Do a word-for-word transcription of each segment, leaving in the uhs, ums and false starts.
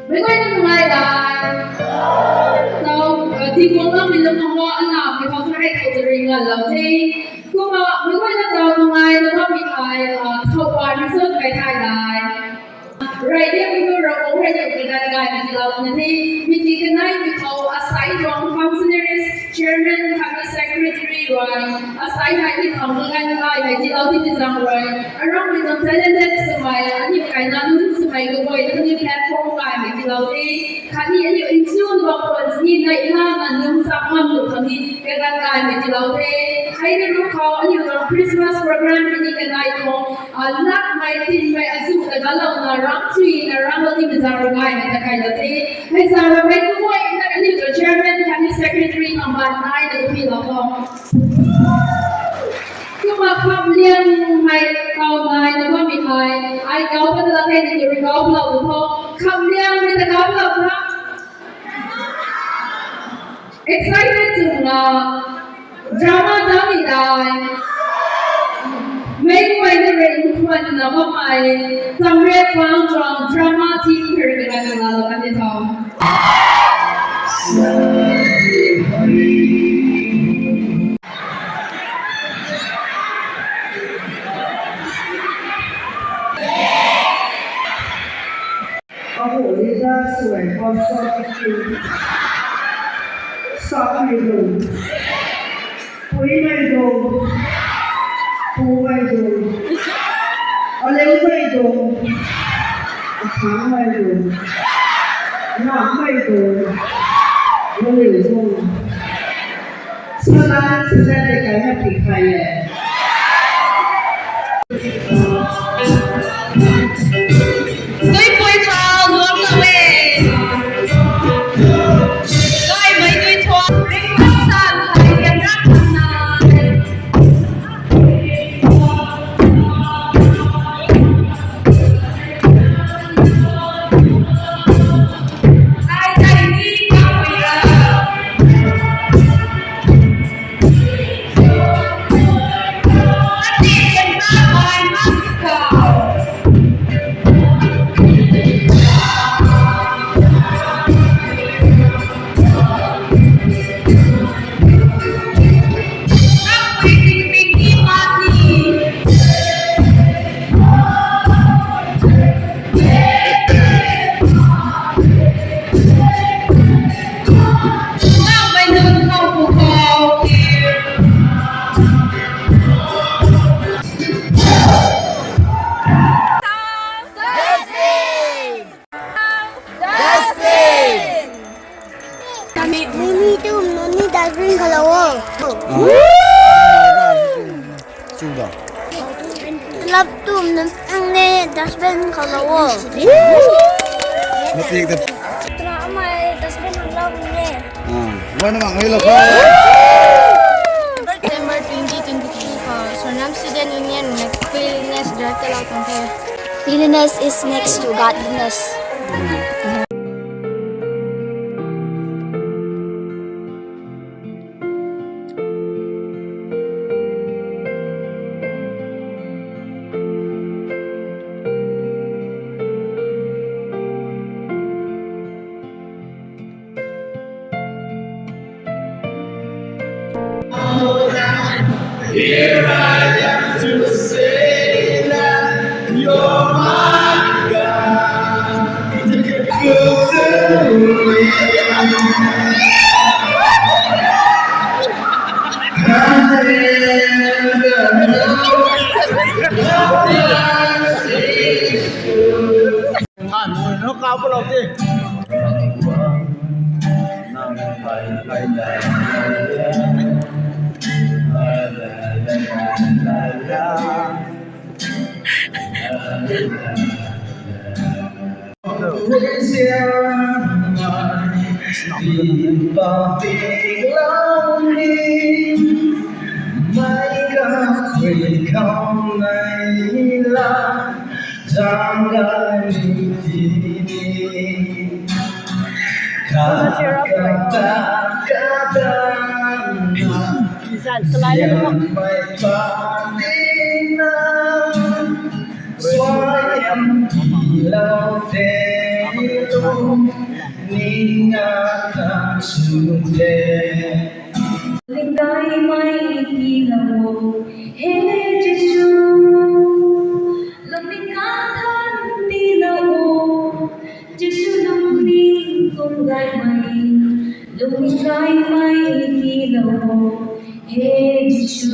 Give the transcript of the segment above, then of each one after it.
Meic guayna nungai dai. Tau, uh, tingkang lam mi lam ho, ana mi khou thu hei khou tari ngalou the. Kumna meic guayna tau nungai na bammei hei, uh, thow pa ni zun kai thai dai. Rai de mi tu rau o rai de mi gan gay mi tiilou na the. Mi ti kanei mi khou asai tuang functionaries, chairman khatni secretary rui asai hei ni khang kaganv gaymei tiilou di ti zang rui, aram mei tuang talented swmei, aniu kaina nunc swmei kaguay na ni platform gaymei tiilou di, khatni aniu nchun bam khwan sini nai la na nunc sa mam lu khang ni kaganv gaymei tiilou the. Hei ni ru khou aniu tuang Christmas program ni kanei tuang, a, lakmei tinmei azu ta galouna ram chui na ram lo ni mi zang rui gaymei ta kailou the. Hei zang rui mei kaguay na aniu tuang chairman khatni secretary number nine na pi lou khou. Kumna khamliangmei kau nai na bammei hei, ai kau pat la the ni rui kau lou tu tho. Khamliangmei ta kau lou tha. Excited swna drama dami dai. Meic guayna rui nkhwan na bammei, Changriat Pang tuang drama team kha rui na lou kan di tho. Abu leader swmei pastor ki. Samei dong. Puimei dong. Pumei dong. Aleumei dong. Akhangmei dong. Namei dong. Laleu dong. Salan salan de kai na pi khai e. Tuipui khou luang lou e. Gaymei tui thuan ringcthau sa lu hei lian rak khang nai. Mimi tu mami darling kalau. Chuda. Lap tum nang ne dustbin khou lou o. Matik ta. Tuna amai dustbin khou lou ne. Ah, wana mang hei lou kho. September twenty twenty-three khou Sonam Student Union na cleanliness drive ta lou tuang the. Cleanliness is next to godliness. Here I am to say that you're my God. Than mui nu kau palou ti. Lingkai mei tiilou o, he Jisu. Lungning kathan tiilou o, Jisu lungning kum gaymei. Lungning kaimei tiilou o, he Jisu.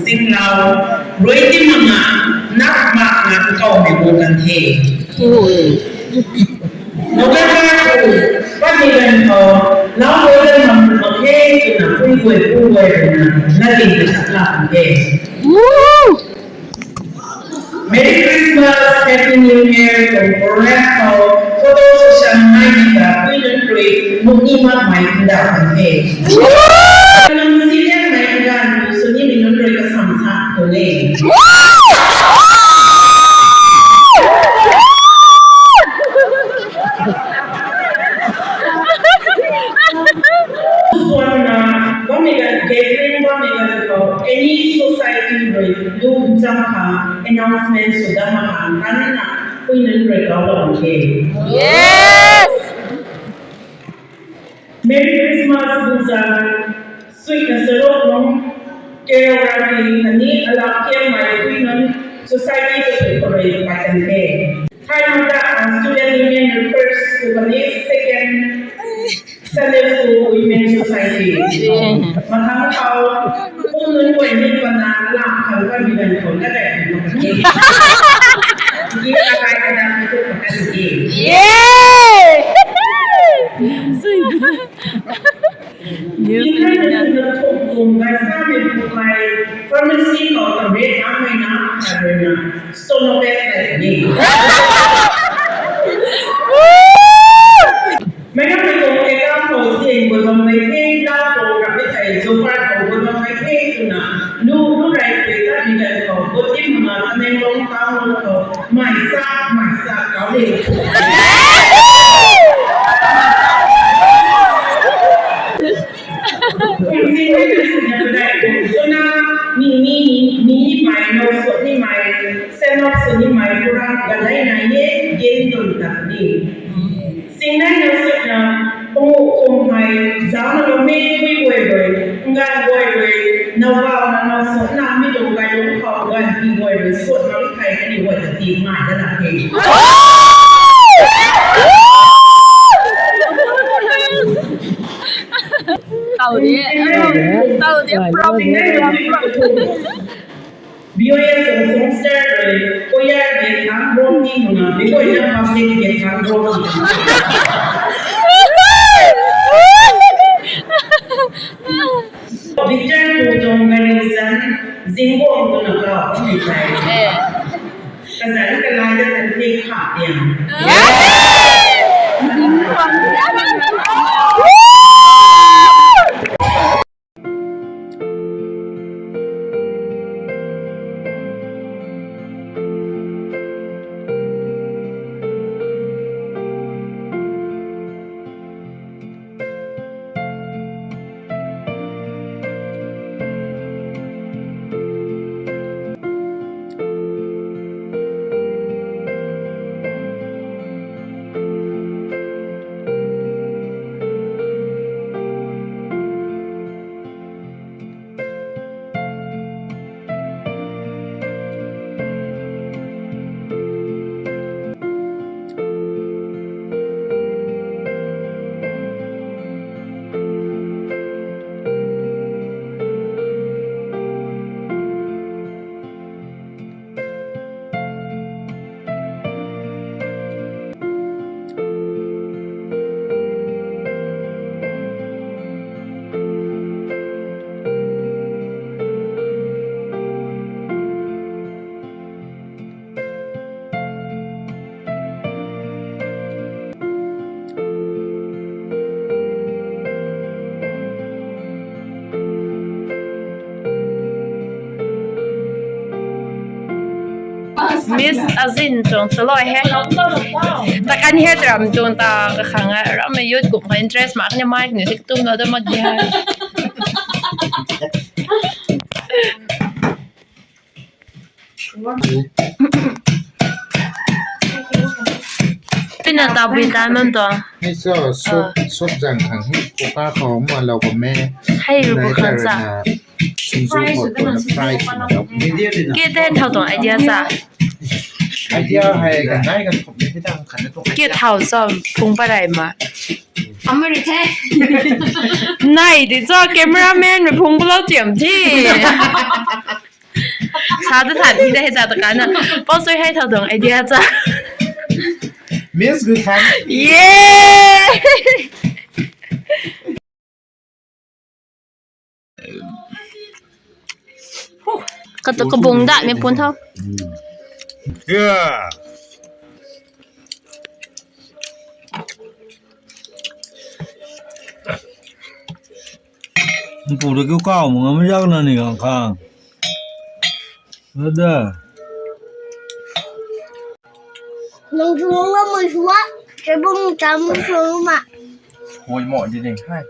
Singlau, rui ti manga, nak mak na kau mei bu kan the. November ku, pat ni gan khou, lau rui gan mak mak the, twna pui guay pu guay rui na, na ting ka chak la kan the. Merry Christmas, Happy New Year, tuang program khou photo session nai ni ta, pui nunc rui muk ni mak mei nda kan the. Kanang si liang mei nda nu sw ni mi nunc rui kasam sa tu le. Suan na, bam mei gan, gathering bam mei gan khou, any society rui lu ncham khang announcement sw dam mak khang, tan na, pui nunc rui kau lou the. Yes! Merry Christmas, Busan. Sweet na salou nung, choreography, ani ala kiang mei pui nunc, society ka pui pui rui pat kan the. Thai mata, student union rui first, tu kani second, Sunday School Women Society. Mathang khou, pum nunc guay ni pana, alam khang kan mi dan khou na dai ni. Ki akai ka dan ni tu kan ni. Yay! New Zealand. Thum kum gay sa mei bu kai, pharmacy khou tam re na mei na, khat rui na, Stone of Death ni. Mei na mei tuang ekam khou sin gu tuang mei the, lau tuang rap e thei, zupar khou gu tuang mei the, twna, nu, nu rai pui ta ni gan khou, gu tim manga ta neng long tang long khou, mei sa, mei sa, kau le. Kum sin ni tu sin na padai kum, twna, ni, ni, ni, ni mei, no sut ni mei, sen no sut ni mei, pura, gadai na ye, gen dun ta ni. Singnai na sut na, pangu kum hei, zauc na lou mei, pui guay rui, ngan guay rui, nau bau na nau sut na, mi tuang kai lung khou, gan pi guay rui, sut na li kai, kani guay ta ti ngai da na the. Tau de, tau de, problem, problem. B O S tuang songster rui, choir ge thang rom ni muna, bikoi na public ge thang rom ni. Victor pu tuang gari zan, zingbo ang tu na ka, ni kai. Eh. Kazan kalai da kan te kha diang. Eh. Miss Azin tuang salou he. Ta kan he ram tuang ta kakhang ram mei youth kum ka interest mak ni mai ni tik tum lo da mak di hai. Tina tabui ta nunc tuang. Hei cho, sop, sop zang khang hei, kuka khou ma lou bam e. Hei ru bu khan sa. Singzu khou tuang fry sw na lou. Ke ten thau tuang idea sa. Idea hei kan nai kan khop ni hei tang khat na tuang. Ke thau sa phung parai ma. Amari the. Nai di cho cameraman mei phung blo tiam thi. Sa ta than thi da hei ta ta kana. Pau sui hei thau dong idea cha. Miss Gui Khan. Yeah. Katu kabung da mei pun thau. Yeah. Pu da kiu kau mung am jak na ni gang khang. Ada. Nang chuang la mei sua, che bung cham chuang ma. Hoi mo di ding hai.